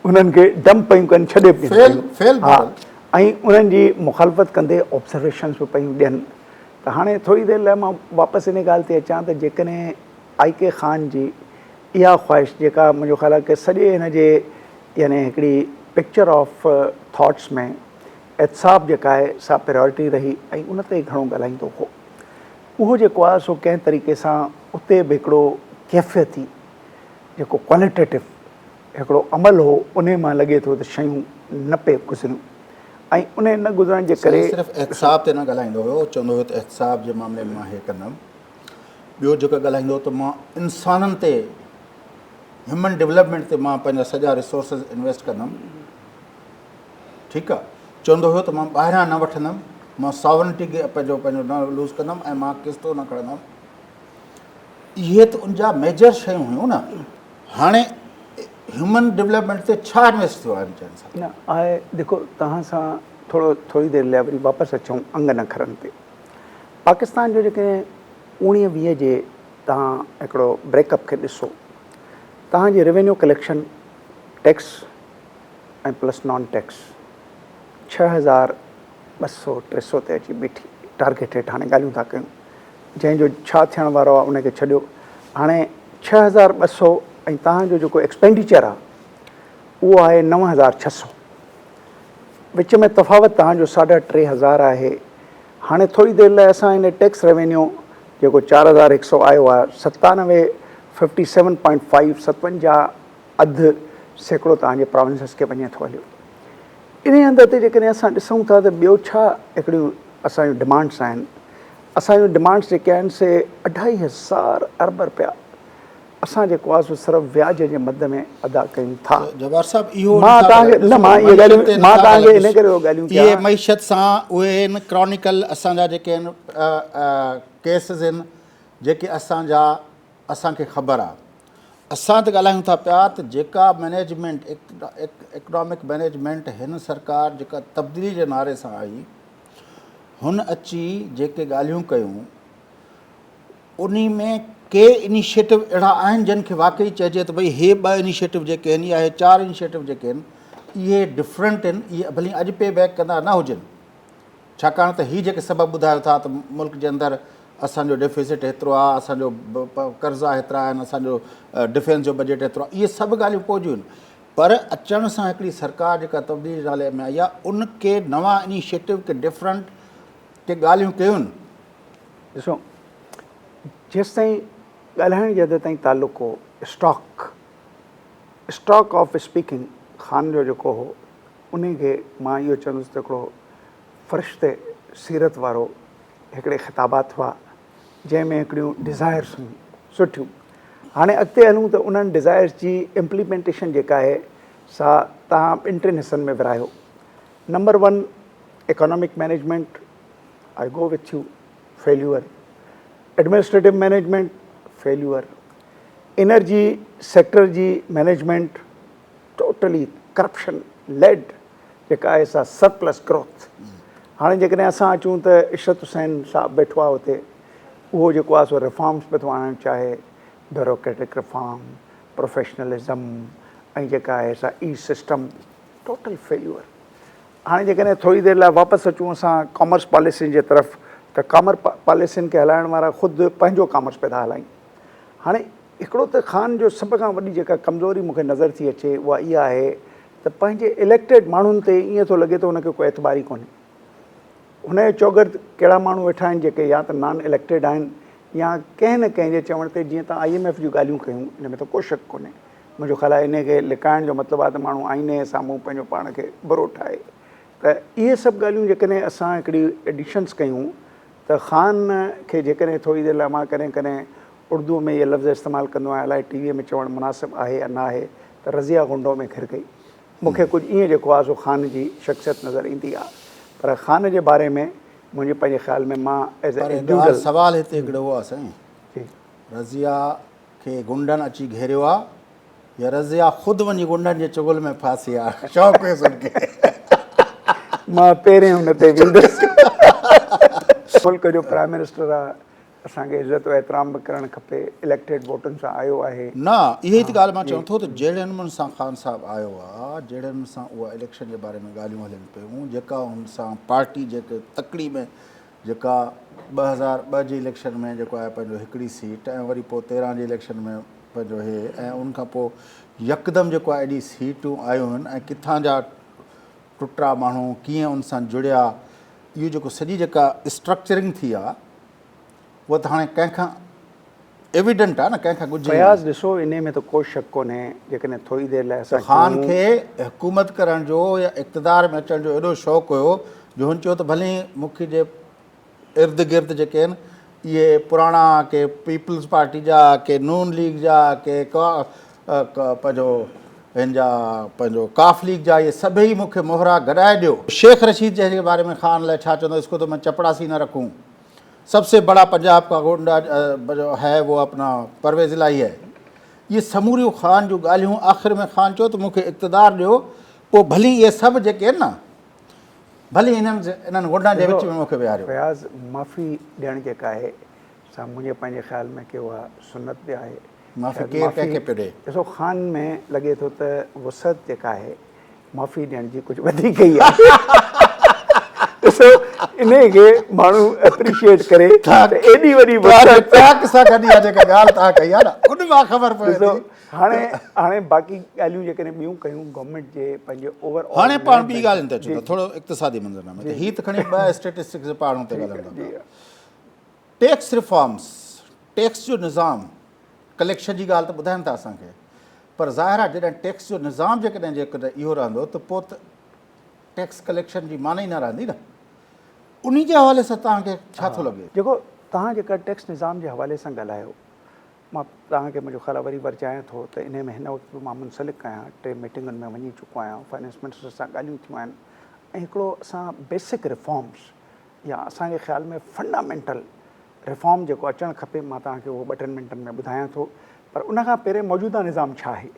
انهن کي ڊمپ پيون ڪن ڇڏي به ڏين پيون ها ۽ انهن جي مخالفت ڪندي آبزرويشنز به پيون ڏين ته هاڻي ٿوري دير لاء مان واپس ان ڳالهه تي اچان ته جيڪڏهن آئي ڪي خان جي اها خواهش جيڪا منهنجو خيال آهي ڪي سڄي هن جي يعني هڪڙي پڪچر آف ٿاٽس ۾ احتساب جيڪا آهي سا پريارٽي رهي ۽ ان تي گهڻو ڳالهائيندو هو اهو جيڪو آهي سو ڪنهن طريقي سان اتي به هڪڙو ڪيفيتي جيڪو ڪواليٽيٽو هڪڙو عمل هو انهي مان لڳي ٿو ته شيون نه پئي گذريون ۽ انهي نه گذرڻ جي ڪري. سائين صرف احتساب تي نه ڳالهائيندو هيو چوندو هيو ته احتساب جي معاملي ۾ مان هي ڪندم ٻيو جيڪو ڳالهائيندو هو ته مان انسانن تي هيومن ڊولپمينٽ تي مان پنهنجا سڄا ريسورسز انويسٽ ڪندم ٺيڪ آ چوندو هيو ته مان ٻاهران نه وٺندم مان ساورنٽي کي پنهنجو پنهنجو نه لوز ڪندم ۽ مان قسطو نه کڻندم اهي ته ان جا ميجر شيون هيون نه هاڻي هيومن ڊولپمينٽ تي ڇا انويسٽ ٿيو آهي چئن سالن نه آء ديکو توهان سان ٿورو ٿوري دير لاء وري واپس اچون انگن اکرن تي پاڪستان جو جيڪڏهن اوڻيهه ويهه جي توهان هڪڙو بريڪ اپ کي ڏسو توهان جي revenue collection tax ۽ plus non tax 6200 300 تي اچي بيٺي ٽارگيٽ ريٽ هاڻي ڳالهيون ٿا ڪيون جنهن جو ڇا ٿيڻ وارو آهي ان کي ڇڏيو هاڻي 6200 ۽ توهان جو جيڪو ايڪسپينڊيچر آهي اهو آهي 9600 وچ ۾ تفاوت توهان جو ساڍا ٽي هزار آهي هاڻي ٿوري دير لاء اسان ان ٽيڪس روينيو جيڪو 4100 آيو آهي ستانوي ففٽي سيون پوائنٽ فائيو ستونجاهه اڌ سيڪڙو توهان جي پراونسز کي وڃي ٿو هليو. انهي هنڌ تي جيڪڏهن اسان ڏسون ٿا ته ٻيو ڇا هڪڙيون اسان جون ڊمانڊس آهن. اسان جون ڊمانڊس جيڪي آهن سي اڍائي هزار ارب رپيا اسان جيڪو آهي سو صرف وياج جي مد ۾ ادا ڪيون ٿا. جبار صاحب اهو مان توهان کي نه مان اهي ڳالهيون مان توهان کي ان ڪري اهي ڳالهيون ڪيان. اهي معيشت سان اهي آهن ڪرانيڪل اسان جا جيڪي آهن ڪيسز آهن جيڪي اسان جا اسان کي خبر آ. اسان ته ڳالهايون ٿا پيا ته جيڪا مئنيجمينٽ اڪنامڪ مئنيجمينٽ هن سرڪار جيڪا تبديلي جي نعري سان آئي هن اچي جيڪي ڳالهيون ڪيون انهي ۾ ڪي انيشيٽو اهڙا آهن جن کي واقعي چئجي ته ڀئي هي ٻه انيشيٽو جيڪي آهن يا هي چار انيشيٽو جيڪي آهن اهي ڊفرنٽ آهن اهي ڀلي اڄ پي بيڪ ڪندا نه هجن ڇاڪاڻ ته هي جيڪي سبب ٻڌايو ٿا ته ملڪ جي اندر اسان جو ڊيفيسٽ هيترو آهي، اسان جو قرضا هيترا آهن، اسان جو ڊفينس جو بجيٽ هيترو آهي، اهي سڀ ڳالهيون پوء جون آهن پر اچڻ سان هڪڙي سرڪار جيڪا تبديلي جي نالي ۾ آئي آهي ان ڪي نوان انيشيٽو ڪي ڊفرنٽ ڪي ڳالهيون ڪيون آهن. ڏسو جيستائين ڳالهائڻ جي حد تائين تعلق هو stock stock of speaking Khan جو جيڪو هو انهي کي مان اهو چوندس ته هڪڙو فرشتي سيرت وارو هڪڙي خطابات هئا جنهن ۾ هڪڙيون ڊزائرس هيون سٺيون هاڻي اڳتي هلون ته انهن ڊزائرس جي امپليمينٽيشن جيڪا آهي سا توهان ٻن ٽن حصن ۾ ورهايو number one economic management I go with you failure administrative management failure energy sector جي مئنيجمينٽ ٽوٽلي ڪرپشن ليڊ جيڪا آهي سا سرپلس گروٿ هاڻي جيڪڏهن اسان اچون ته عشرت حسين صاحب ويٺو آهي اتي اهو جيڪو آهي سو ريفارمس به ٿو آڻڻ چاهي بيوروڪريٽڪ ريفارم پروفيشنلزم ۽ جيڪا آهي سا اي سسٽم ٽوٽل فيليور هاڻي جيڪڏهن ٿوري دير لاء واپس اچون اسان ڪامرس پاليسين جي طرف ته ڪامر پاليسين کي هلائڻ وارا خود پنهنجو ڪامرس پيا ٿا هلائين هاڻي هڪڙو ته خان جو سڀ کان وڏي جيڪا ڪمزوري مون کي نظر ٿي اچي اها اها آهي ته پنهنجي اليڪٽيڊ ماڻهن تي ائين ٿو لڳي ته هن کي ڪو اعتبار ئي ڪونهي. هن جي چوگرد ڪهڙا ماڻهو ويٺا آهن جيڪي يا ته نان اليڪٽيڊ آهن يا ڪنهن نه ڪنهن جي چوڻ تي جيئن تان I M F جون ڳالهيون ڪيون ان ۾ ته ڪو شڪ ڪونهي. منهنجو خيال آهي انهي کي لڪائڻ جو مطلب آهي ته ماڻهو آئيني جي سامهون پنهنجو پاڻ کي برو ٺاهي ته اهي سڀ ڳالهيون جيڪڏهن اسان هڪڙي ايڊيشنس ڪيون ته خان کي جيڪڏهن ٿوري دير لاء مان ڪڏهن ڪڏهن اردوء ۾ اهي لفظ استعمال ڪندو آهيان الائي ٽي ويء ۾ چوڻ مناسب آهي يا نه آهي ته رضيه غنڊو ۾ گهر گئي. مون کي ڪجهه ائين جيڪو آهي سو خان جي شخصيت نظر ايندي آهي پر خان جي باري ۾ منهنجي پنهنجي خيال ۾ مان ايز اي پر انڊيوڊل. سوال هتي هڪڙو اهو آهي سائين جي. رضيه کي غنڊن اچي گهيريو آهي يا رضيه خود وڃي غنڊن جي چغل ۾ ڦاسي آ شوق هيس ان کي. مان پهرين ان تي ويندس. ملڪ جو پرائم منسٽر آ اسان کي عزت و احترام به ڪرڻ کپي اليڪٽيڊ ووٽن سان آيو آهي. نه اها ئي ته ڳالهه مان چوان ٿو ته جهڙي نموني سان خان صاحب آيو آ جهڙي نموني سان اها اليڪشن جي باري ۾ ڳالهيون هلن پيون جيڪا ان سان پارٽي جيڪي تڪڙي ۾ جيڪا 2002 جي اليڪشن ۾ جيڪو آهي پنهنجو هڪڙي سيٽ ۽ وري پوء 13 جي اليڪشن ۾ پنهنجو هي ۽ ان کان پوء يڪدم جيڪو آهي ايڏي سيٽون آيون آهن ۽ ڪٿان جا ٽٽا ماڻهو ڪيئن ان سان جڙيا اهو جيڪو سڄي جيڪا اسٽرڪچرنگ ٿي آهي اها ته هاڻي ڪنهن کان ايويڊنٽ آهي نه ڪنهن کان ڳجهي فياض ڏسو انهي ۾ ته ڪو شڪ ڪونهي جيڪڏهن ٿوري دير لاء اسان خان کي حڪومت ڪرڻ جو يا اقتدار ۾ اچڻ جو ايڏو شوق هيو جو هن چيو ته ڀلي مون کي جي ارد گرد جيڪي آهن اهي پراڻا ڪي پيپلز پارٽي جا ڪي نون ليگ جا ڪي پنهنجو هن جا پنهنجو قاف ليگ جا اهي سڀئي مون کي مهرا گڏائي ڏيو. شيخ رشيد جنهن جي باري ۾ خان الائي ڇا چوندو اس ڪو تو مين چپڙاسي نه رکون سب سي بڙا پنجاب ڪا گونڊا جو هي وو اپنا پرويز الاهي هي. اهي سموريون خان جون ڳالهيون آخر ۾ خان چيو ته مون کي اقتدار ڏيو پوء ڀلي اهي سڀ جيڪي آهن نه ڀلي انهن انهن غنڊن جي وچ ۾ مون کي ويهاريو. فياض معافي ڏيڻ جيڪا آهي سا منهنجي پنهنجي خيال ۾ ڪي اها سنت به آهي. معافي ڪير ڪنهن کي پيو ڏئي؟ ڏسو خان ۾ لڳي ٿو ته وسعت جيڪا آهي معافي ڏيڻ جي ڪجهه وڌيڪ ئي آهي. ڏسو انهي کي ماڻهو اپريشيئيٽ ڪري ته ايڏي وڏي وسعت. ٽاڪ سان گڏ اها جيڪا ڳالهه توهان ڪئي آهي نه ان مان خبر پوي ٿي. ڏسو هاڻي هاڻي باقي ڳالهيون جيڪڏهن ٻيون ڪيون گورنمينٽ جي پنهنجي اوور آل. هاڻي پاڻ ٻي ڳالهين تي اچون ٿا ٿورو اقتصادي منظرنامي تي هي ته کڻي ٻه اسٽيٽسٽڪس پاڻ هتي ڳالهايون ٿا پيا. ٽيڪس ريفارمز، ٽيڪس جو نظام، ڪليڪشن جي ڳالهه ته ٻڌائن ٿا اسان کي پر ظاهر آهي جڏهن ٽيڪس جو نظام جيڪڏهن جيڪڏهن اهو رهندو ته پوء ته ٽيڪس ڪليڪشن جي معنيٰ ئي نه رهندي نه انهي جي حوالي سان توهان کي ڇا ٿو لڳي؟ جيڪو توهان جيڪا ٽيڪس نظام جي حوالي سان ڳالهايو مان توهان کي منهنجو خيال آهي وري ورجايان ٿو ته انهي ۾ هن وقت به مان منسلڪ آهيان ٽي ميٽنگن ۾ وڃي چڪو آهيان فائنانس منسٽر سان ڳالهيون ٿيون آهن ۽ هڪڙو اسان بيسڪ ريفارمز يا اسان جي خيال ۾ فنڊامينٽل ريفارم جيڪو اچڻ کپي مان توهان کي اهو ٻه ٽن منٽن ۾ ٻڌايان ٿو پر ان کان پهرين موجوده نظام ڇا آهي؟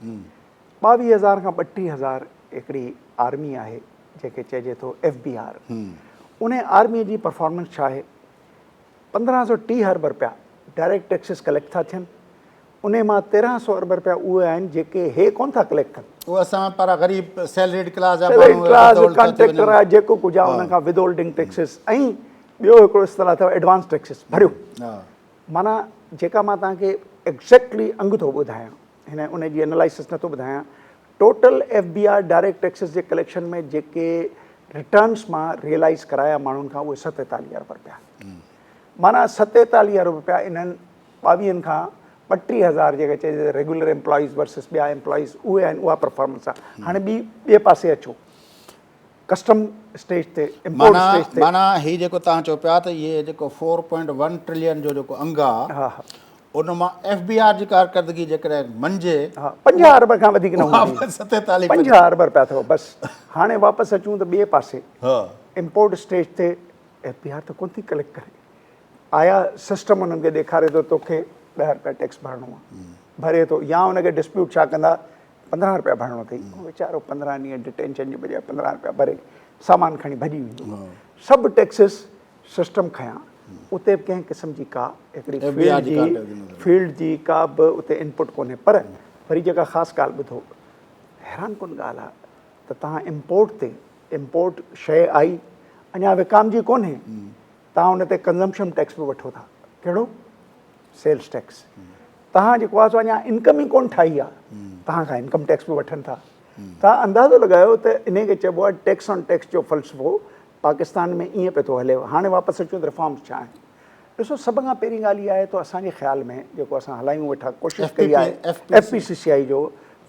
22 هزار کان 32 هزار هڪڙي آرمي آهي جنهن کي چئجي ٿو ايف بي آر. ان آرمي جي پرفارمنس ڇا آهي؟ 1530 ارب رپيا ڊائريڪٽ ٽيڪسز ڪليڪٽ ٿا ٿين، انهي مان 1300 ارب رپيا اهي آهن جيڪي هي ڪونه ٿا ڪليڪٽ ڪن. اهي اسان پارا غريب سيلريڊ ڪلاس جا ماڻهو سيلريڊ ڪلاس، ڪانٽريڪٽر آهي جيڪو ڪجهه آهي انهن کان ود هولڊنگ ٽيڪسز ۽ ٻيو هڪڙو اصطلاح اٿو ايڊوانس ٽيڪسز ڀريو. معنيٰ جيڪا مان توهان کي ايگزيڪٽلي انگ ٿو ٻڌايان هن ان جي انالائسس نٿو ٻڌايان total F B R direct taxes جي ڪليڪشن ۾ جيڪي ريٽرنس مان ريئلائز ڪرايا ماڻهن کان اهي 47 ارب رپيا معنيٰ 47 ارب رپيا انهن ٻاويهن کان 32 هزار جيڪا چئجي ته ريگيولر ايمپلائيز ورسز ٻيا ايمپلائيز اهي آهن اها پرفارمنس آهي هاڻي ٻي ٻئي پاسي اچو ڪسٽم اسٽيج تي امپورٽ اسٽيج تي. معنيٰ هي جيڪو توهان چئو پيا ته اهي جيڪو فور پوائنٽ ون ٽرلين جو جيڪو انگ آ ان مان ايف بي آر جي ڪارڪردگي جيڪڏهن مڃجي ها 50 ارب کان وڌيڪ نه هوندي 47 50 ارب رپيا اٿو بس هاڻي واپس اچون ته ٻئي پاسي امپورٽ اسٽيج تي ايف بي آر ته ڪونه ٿي ڪليڪٽ ڪري آيا سسٽم انهن کي ڏيکاري ٿو توکي 10 رپيا ٽيڪس ڀرڻو آ ڀري ٿو يا ان کي ڊسپيوٽ ڇا ڪندا 15 رپيا ڀرڻو اٿئي اهو ويچارو 15 ڏينهن ڊٽينشن جي بجاء 15 رپيا ڀري سامان کڻي ڀڄي ويندو سڀ ٽيڪسز سسٽم کنيا اتي به ڪنهن قسم جي ڪا هڪڙي فيلڊ جي فيلڊ جي ڪا به اتي انپٽ ڪونهي پر وري جيڪا خاص ڳالهه ٻڌو حيران ڪن ڳالهه آهي ته توهان امپورٽ تي امپورٽ شيء آئي اڃا وڪامجي ڪونهي توهان ان تي ڪنزمپشن ٽيڪس به وٺو ٿا ڪهڙو سيلز ٽيڪس توهان جيڪو آهي سو اڃا انڪم ئي ڪونه ٺاهي آهي توهان کان انڪم ٽيڪس به وٺن ٿا توهان اندازو لڳايو ته انهي کي چئبو آهي ٽيڪس آن ٽيڪس جو فلسفو پاڪستان ۾ ائين پيو ٿو هلي هاڻي واپس اچون ته ريفارمز ڇا آهن ڏسو سڀ کان پهرين ڳالهه اها آهي ته اسان جي خيال ۾ جيڪو اسان هلايون ويٺا ڪوشش ڪئي آهي ايف پي سي سي آئي جو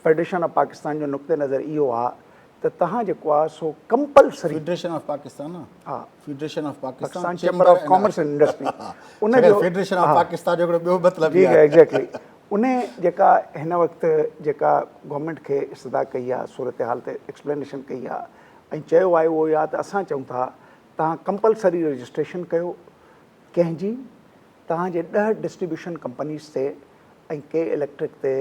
فيڊريشن آف پاڪستان جو نقطه نظر اهو آهي ته توهان جيڪو آهي سو ڪمپلسري فيڊريشن آف پاڪستان نه ها federation of Pakistan chamber of commerce and industry ان جو فيڊريشن آف پاڪستان جو هڪڙو ٻيو مطلب به آهي ايگزيڪٽلي ان جيڪا هن وقت جيڪا گورنمينٽ کي استدعا ڪئي آهي صورتحال تي ايڪسپلينيشن ڪئي آهي ۽ چيو آهي اهو آهي ته اسان چئون ٿا توهان ڪمپلسري رجسٽريشن ڪيو ڪنهن جي توهان جي 10 ڊسٽريبيوشن ڪمپنيز تي ۽ ڪي اليڪٽرڪ تي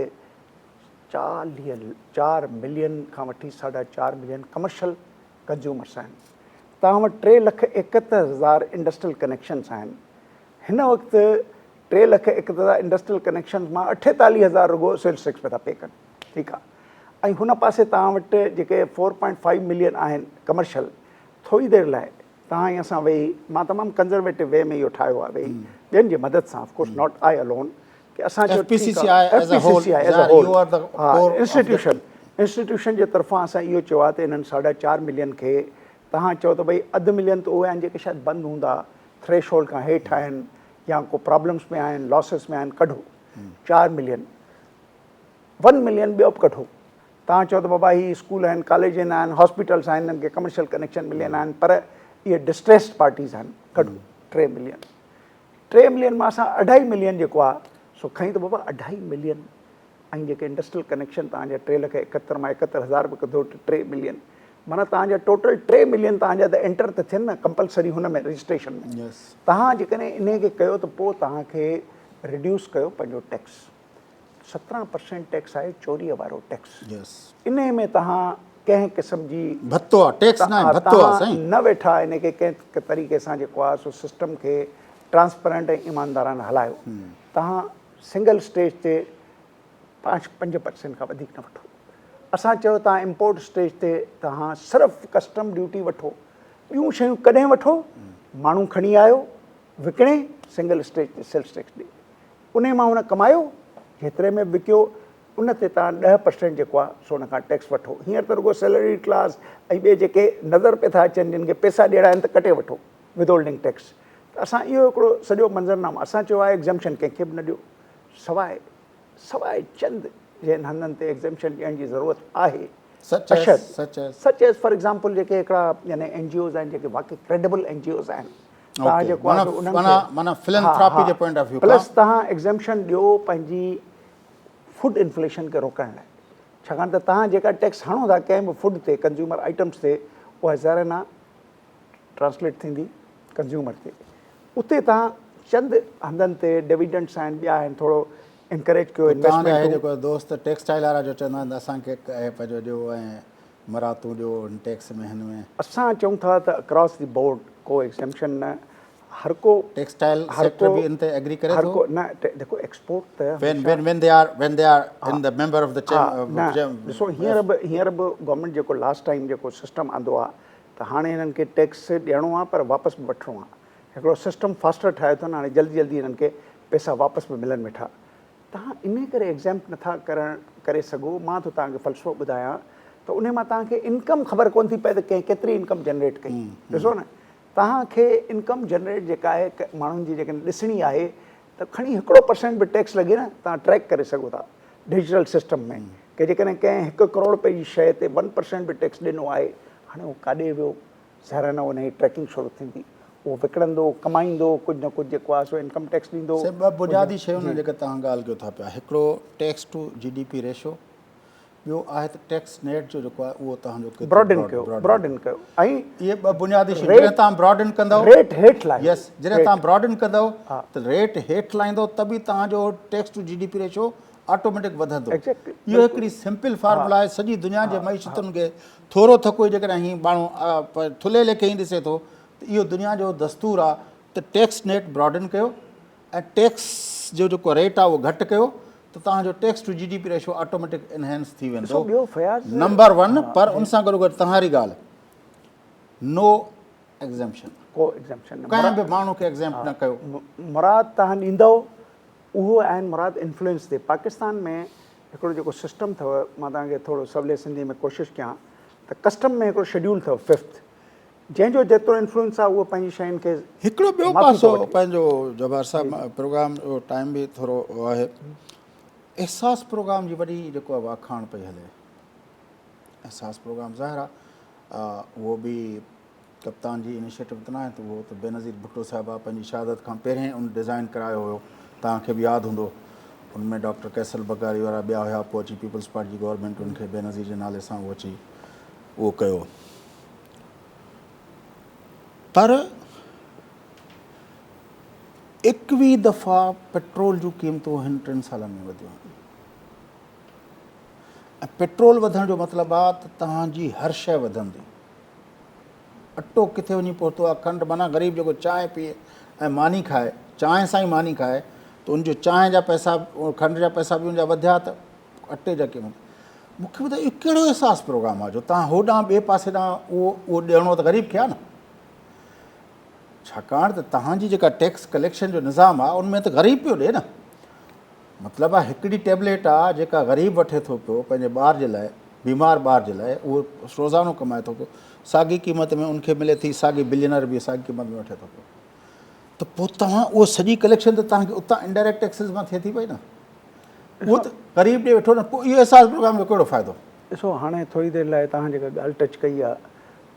40 چار ملين کان وٺي ساڍا چار ملين ڪمرشل ڪنزيومرس آهن. توهان وٽ 3 لک 71 هزار انڊسٽريل ڪنيڪشنز آهن. هن وقت 3 لک 71 هزار انڊسٽريل ڪنيڪشنز مان 48 هزار رڳو سيلز ٽيڪس پيا ٿا پي ڪن. ٺيڪ آهي. ۽ هن پاسي توهان وٽ جيڪي 4.5 ملين آهن ڪمرشل ٿوري دير لاء توهان ۽ اسان ويهي مان تمام ڪنزرويٽو وي ۾ اهو ٺاهيو آهي ويهي ٻين جي مدد سان of course not I alone ڪي اسان چيو ٺيڪ آهي F P C C I as a whole ها انسٽيٽيوشن انسٽيٽيوشن جي طرفان اسان اهو چيو آهي ته انهن ساڍا چار ملين کي توهان چئو ته ڀئي اڌ ملين ته اهي آهن جيڪي شايد بند هوندا ٿريش هولڊ کان هيٺ آهن يا ڪو پرابلمس ۾ آهن لاسز ۾ آهن ڪڍو چار ملين ون ملين ٻيو به ڪڍو توهان چئو ته بابا هي اسڪول آهن، ڪاليجن آهن، هاسپيٽلس آهن، انهن کي ڪمرشل ڪنيڪشن مليل آهن پر اهي ڊسٽريسڊ پارٽيز آهن، ڪڍو ٽي ملين. ٽي ملين مان اسان اڍائي ملين جيڪو آهي سو کڻي ته بابا اڍائي ملين ۽ جيڪي انڊسٽريل ڪنيڪشن توهان جا ٽي لک ايڪهتر مان ايڪهتر هزار به ڪڍو ته ٽي ملين معنيٰ توهان جا ٽوٽل ٽي ملين توهان جا ته انٽر ته ٿين نه ڪمپلسري هن ۾ رجسٽريشن ۾. توهان جيڪڏهن انهي کي ڪيو ته پوء توهان کي ريڊيوس ڪيو پنهنجو ٽيڪس. 17 پرسينٽ ٽيڪس آهي چوريء وارو ٽيڪس انهي ۾ توهان ڪنهن قسم جي ڀتو آ ٽيڪس ناهي ڀتو آ سائين نه ويٺا ان کي ڪنهن طريقي سان جيڪو آ سو سسٽم کي ٽرانسپرنٽ ۽ ايماندارانه هلايو توهان سنگل اسٽيج تي پانچ پنج پرسينٽ کان وڌيڪ نه وٺو اسان چيو توهان امپورٽ اسٽيج تي توهان صرف ڪسٽم ڊيوٽي وٺو ٻيون شيون ڪڏهن وٺو ماڻهو کڻي آيو وڪڻي سنگل اسٽيج تي سيلز ٽيڪس ڏي انهي مان هن ڪمايو، جيتري ۾ به وڪيو، ان تي توهان 10% جيڪو آهي سو ان کان ٽيڪس وٺو. هينئر ته رڳو سيلريڊ ڪلاس ۽ ٻئي جيڪي نظر پئي ٿا اچن جن کي پئسا ڏيڻا آهن ته ڪٽي وٺو ود هولڊنگ ٽيڪس. ته اسان اهو هڪڙو سڄو منظرنامو اسان چيو آهي ايگزمپشن ڪنهن کي به نه ڏيو سواء سواء چند جن هنڌن تي ايگزمپشن ڏيڻ جي ضرورت آهي اشد سچ ايز فار ايگزامپل جيڪي هڪڙا يعني اين جي اوز آهن جيڪي واقعي ڪريڊبل اين جي اوز آهن توهان جيڪو آهي سو انهن کي معنيٰ فلنٿراپي جي پوائنٽ آف ويو کان پلس توهان ايگزمپشن ڏيو پنهنجي فوڊ انفليشن کي روڪڻ لاء ڇاڪاڻ ته توهان جيڪا ٽيڪس هڻو ٿا ڪنهن به فوڊ تي ڪنزيومر آئٽمس تي اها ظاهر نه ٽرانسليٽ ٿيندي ڪنزيومر تي اتي توهان چند هنڌن تي ڊويڊنڊس آهن ٻيا آهن ٿورو انڪريج ڪيو توهان جا هي جيڪو دوست ٽيڪسٽائل وارا جو چوندا آهن ته اسان کي پنهنجو ڏيو ۽ مراعتون ڏيو هن ٽيڪس ۾ هن ۾. اسان چئون ٿا ته اڪراس the board ڪو ايگزيمپشن نه هر ڪو ٽيڪسٽائل سيڪٽر به ان تي ايگري ڪري ٿو نه ڏيکو ايڪسپورٽ ته when when when they are when they are in the member of the نه ڏسو هينئر به هينئر به گورنمينٽ جيڪو لاسٽ ٽائيم جيڪو سسٽم آندو آ ته هاڻي هنن کي ٽيڪس ڏيڻو آ پر واپس به وٺڻو آ هڪڙو سسٽم فاسٽر ٺاهيو اٿن هاڻي جلدي جلدي هنن کي پئسا واپس به ملن ويٺا توهان انهي ڪري ايگزيمپٽ نٿا ڪرڻ ڪري سگهو مان ٿو توهان کي فلسفو ٻڌايان ته انهي مان توهان کي انڪم خبر ڪونه ٿي پئي ته ڪنهن ڪيتري انڪم جنريٽ ڪئي ڏسو نه توهان کي انڪم جنريٽ جيڪا آهي ماڻهن جي جيڪڏهن ڏسڻي آهي ته کڻي هڪڙو پرسينٽ به ٽيڪس لڳي نه توهان ٽريڪ ڪري سگهو ٿا ڊجيٽل سسٽم ۾ ڪي جيڪڏهن ڪنهن هڪ ڪروڙ رپئي جي شيء تي ون پرسينٽ به ٽيڪس ڏنو آهي هاڻي اهو ڪاڏي ويو ظاهر آهي نه ان جي ٽريڪنگ شروع ٿيندي اهو وڪڻندو ڪمائيندو ڪجهه نه ڪجهه جيڪو آهي سو انڪم ٽيڪس ڏيندو. سائين ٻه بنيادي شيون آهن جيڪي توهان ڳالهه ڪيو ٿا پيا هڪڙو ٽيڪس ٽو جي ڊي پي ريشو ٻيو آهي ته ٽيڪس نيٽ جو جيڪو آهي اهو توهان جو ڪيترو براڊن ڪيو براڊن ڪيو ۽ اهي ٻه بنيادي شيون جڏهن توهان براڊن ڪندؤ ريٽ هيٺ لاهيو يس جڏهن توهان براڊن ڪندؤ ته ريٽ هيٺ لاهيندؤ ته به توهان جو tax to G D P ratio automatic وڌندو. اهو هڪڙي سمپل فارمولا آهي سڄي دنيا جي معيشتن کي ٿورو ٿڪو جيڪڏهن هي ماڻهو ٿلهي ليکي ئي ڏسي ٿو ته اهو دنيا جو دستور آهي ته ٽيڪس نيٽ براڊن ڪيو ۽ ٽيڪس جو جيڪو ريٽ آهي اهو گهٽ ڪيو ته توهان جو tax to G D P ratio automatic enhance ٿي ويندو نمبر ون پر ان سان گڏو گڏ توهان واري ڳالهه نو ايگزيمپشن ڪو ايگزيمپشن ڪنهن به ماڻهو کي ايگزيمپٽ نه ڪيو مراد توهان ڏيندؤ اهو آهن مراد انفلوئنس تي پاڪستان ۾ هڪڙو جيڪو سسٽم اٿو مان توهان کي ٿورو سولي سنڌي ۾ ڪوشش ڪيان ته ڪسٽم ۾ هڪڙو شيڊيول اٿو ففٿ جنهن جو جيترو انفلوئنس آهي اهو پنهنجي شين کي هڪڙو ٻيو پاسو پنهنجو جبار صاحب پروگرام جو ٽائيم به ٿورو آهي احساس پروگرام جي وڏي جيڪو آهي واکاڻ پئي هلي احساس پروگرام ظاهر آهي اهو به ڪپتان جي انيشيٽو ته ناهي ته اهو ته بينظير ڀٽو صاحبه پنهنجي شهادت کان پهرين ان ڊزائين ڪرايو هيو توهان کي به ياد هوندو ان ۾ ڊاڪٽر قيصر بگاري وارا ٻيا هيا پوء اچي پيپلز پارٽي جي گورنمينٽ ان کي بينظير جي نالي سان اهو اچي اهو ڪيو پر 21 دفعا پيٽرول جون قيمتون هن ٽن سالن ۾ وڌيون آهن ۽ پيٽرول وڌڻ جو مطلب آهي ته توهان جي هر شيء وڌندي اٽو ڪٿي وڃي پهتو آهي، کنڊ معنيٰ غريب جيڪو چانهه پيئي ۽ ماني کائي، چانهه سان ئي ماني کائي ته ان جو چانهه جا پئسا کنڊ جا پئسا به ان جا وڌيا ته اٽي جا ڪيئن وڌيا. مون کي ٻڌايو اهو ڪهڙو احساس پروگرام آهي جو توهان هوڏانهن ٻئي پاسي ڏانهن اهو اهو ڏيڻو ته غريب کي آهي نه ڇاڪاڻ ته توهان جي جيڪا ٽيڪس ڪليڪشن جو نظام آهي ان ۾ ته غريب پيو ڏي نه مطلب آ هڪڙي ٽيبليٽ آ جيڪا غريب وٺي ٿو پيو پنهنجي ٻار جي لاء بيمار ٻار جي لاء اهو روزانو ڪمائي ٿو پيو ساڳي قيمت ۾ ان کي ملي ٿي ساڳي بلينر به ساڳي قيمت ۾ وٺي ٿو پيو ته پوء توهان اهو سڄي ڪليڪشن ته توهان کي اتان انڊائريڪٽ ٽيڪسز مان ٿئي ٿي پئي نه اهو ته غريب ڏي ويٺو نه پوء اهو احساس پروگرام جو ڪهڙو فائدو. ڏسو هاڻي ٿوري دير لاء توهان جيڪا ڳالهه ٽچ ڪئي آ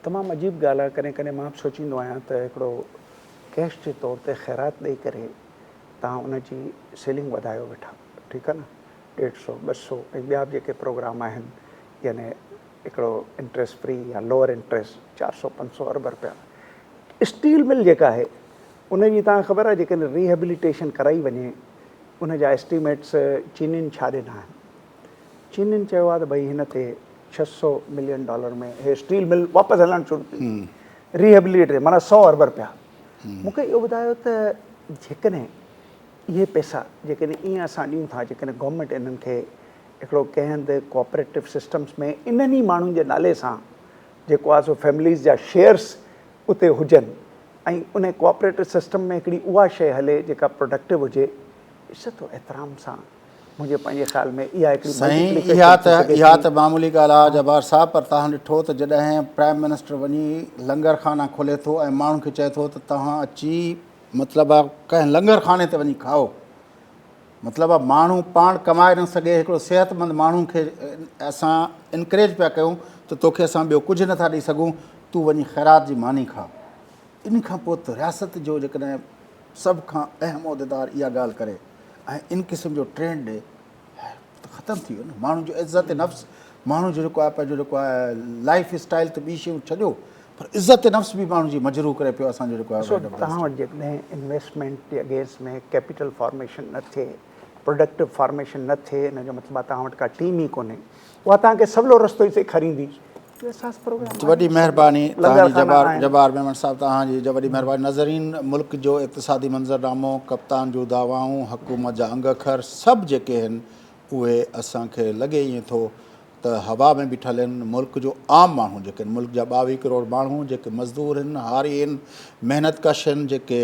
تمام عجيب ڳالهه آ ڪڏهن ڪڏهن مان به سوچيندو آهيان ته هڪڙو ڪيش جي طور تي خيرات ڏئي ڪري توهان ان جي سيلنگ وڌايو ويٺا ٺيڪ آهي نه ڏيڍ سو ٻه سو ۽ ٻيا به جيڪي پروگرام آهن يعني هڪڙو انٽريسٽ فري يا لوئر انٽريسٽ چار سو پنج سو ارب رپيا اسٽيل مل جيڪا آهي ان جي توهان خبر آهي جيڪڏهن ريهيبليٽيشن ڪرائي وڃي ان جا اسٽيميٽس چينين ڇا ڏنا آهن چينين چيو آهي ته ڀئي هن تي ڇهه سو ملين ڊالر ۾ هي اسٽيل مل واپس هلڻ شروع ٿي ريهيبليٽ معنيٰ سو ارب رپيا مون کي اهو ٻڌايو ته جيڪڏهن اهي پئسا جيڪڏهن ائين اسان ڏيون ٿا جيڪڏهن گورنمينٽ انهن کي هڪڙو ڪنهن هنڌ ڪوآپريٽو سسٽمس ۾ انهن ئي ماڻهن جي نالي سان جيڪو آهي سو فيمليز جا شيئرس اتي هجن ۽ ان ڪوآپريٽو سسٽم ۾ هڪڙي اها شيء هلي جيڪا پروڊڪٽو هجي عزت و احترام سان منهنجي پنهنجي خيال ۾ اها هڪڙي سائين اها ته اها ته معمولي ڳالهه آهي جبار صاحب پر توهان ڏٺو ته جڏهن پرائم منسٽر وڃي لنگر خانا کولي ٿو ۽ ماڻهن کي چئي ٿو ته توهان اچي مطلب آ ڪنهن لنگر خاني تي وڃي کائو مطلب آ ماڻهو پاڻ ڪمائي نه سگهي هڪڙو صحت مند ماڻهو کي اسان انڪريج پيا ڪيون ته توکي اسان ٻيو ڪجهه نٿا ڏئي سگهون تون وڃي خيرات جي ماني کاء ان کان پوء ته رياست جو جيڪڏهن سڀ کان اهم عهديدار اها ڳالهه ڪري ۽ ان قسم جو ٽرينڊ ڏي ته ختم ٿي ويو نه ماڻهو جو عزت نفس ماڻهو جو جيڪو آهي پنهنجو جيڪو آهي لائف اسٽائل ته ٻي شيون ڇڏيو پر عزت نفس به ماڻهو جي مجروح ڪري پيو اسان جو جيڪو آهي توهان وٽ جيڪڏهن انويسٽمينٽ جي اگينسٽ ۾ ڪيپيٽل فارميشن نه ٿئي پروڊڪٽو فارميشن نه ٿئي ان جو مطلب آهي توهان وٽ ڪا ٽيم ئي ڪونهي اها توهان کي سولو رستو ئي سيکاريندي. احساس پروگرام وڏي مهرباني لنگر توهان جي خانا جبار آهن. جبار ميمڻ صاحب توهان جي وڏي مهرباني ناظرين ملڪ جو اقتصادي منظرنامو ڪپتان جون دعوائون حڪومت جا انگ اکر سڀ جيڪي آهن اهي اسان کي لڳي ائين ٿو ته هوا ۾ بيٺل آهن ملڪ جو عام ماڻهو جيڪي آهن ملڪ جا 22 ڪروڙ ماڻهو جيڪي مزدور آهن هاري آهن محنت ڪش آهن جيڪي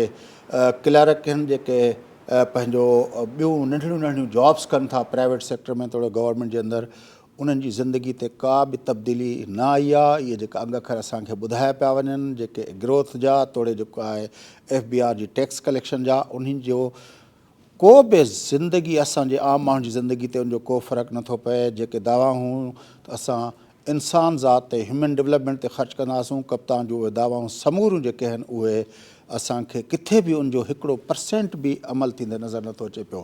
ڪلرڪ آهن جيڪي پنهنجو ٻيون ننڍڙيون ننڍڙيون جابس ڪن ٿا پرائيويٽ سيڪٽر ۾ توڙي گورنمينٽ جي اندر انهن جي زندگي تي ڪا به تبديلي نه آئي آهي اهي جيڪا انگ اکر اسان کي ٻڌايا پيا وڃن جيڪي گروٿ جا توڙي جيڪو آهي ايف بي آر جي ٽيڪس ڪليڪشن جا انهن جو ڪو به زندگي اسان جي عام ماڻهن جي زندگي تي ان جو ڪو فرق نٿو پئي جيڪي دعوائون ته اسان انسان ذات تي هيومن ڊولپمينٽ تي خرچ ڪنداسون ڪپتان جون اهي دعوائون سموريون جيڪي آهن اهي اسان کي ڪٿي به ان جو هڪڙو پرسينٽ به عمل ٿيندي نظر نٿو اچي پيو.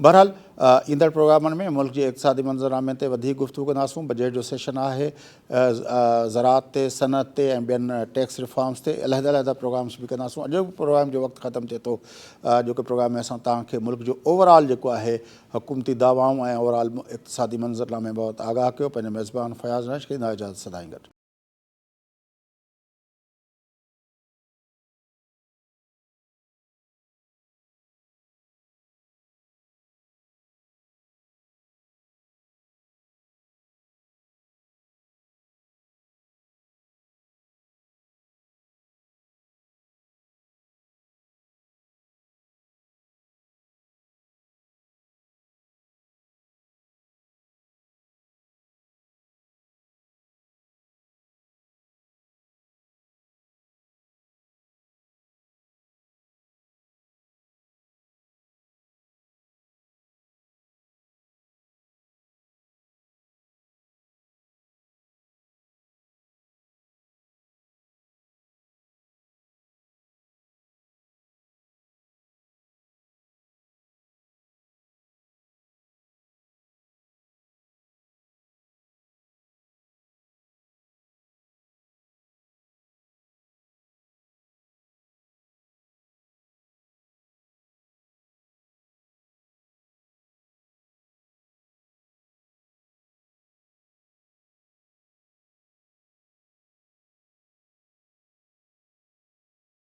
بهرحال ايندڙ پروگرامن ۾ ملڪ جي اقتصادي منظرنامي تي وڌيڪ گفتگو ڪنداسون. بجيٽ جو سيشن آهي، زراعت تي، صنعت تي ۽ ٻين ٽيڪس ريفارمز تي علحده علحده پروگرامز به ڪنداسون. اڄوڪي پروگرام جو وقت ختم ٿئي ٿو. اڄوڪي پروگرام ۾ اسان توهان کي ملڪ جو اوور آل جيڪو آهي حڪومتي دعوائون ۽ اوور آل اقتصادي منظرنامي بابت آگاهه ڪيو. پنهنجي ميزبان فياض رائش کي ڏيندا اجازت سدائين گڏ.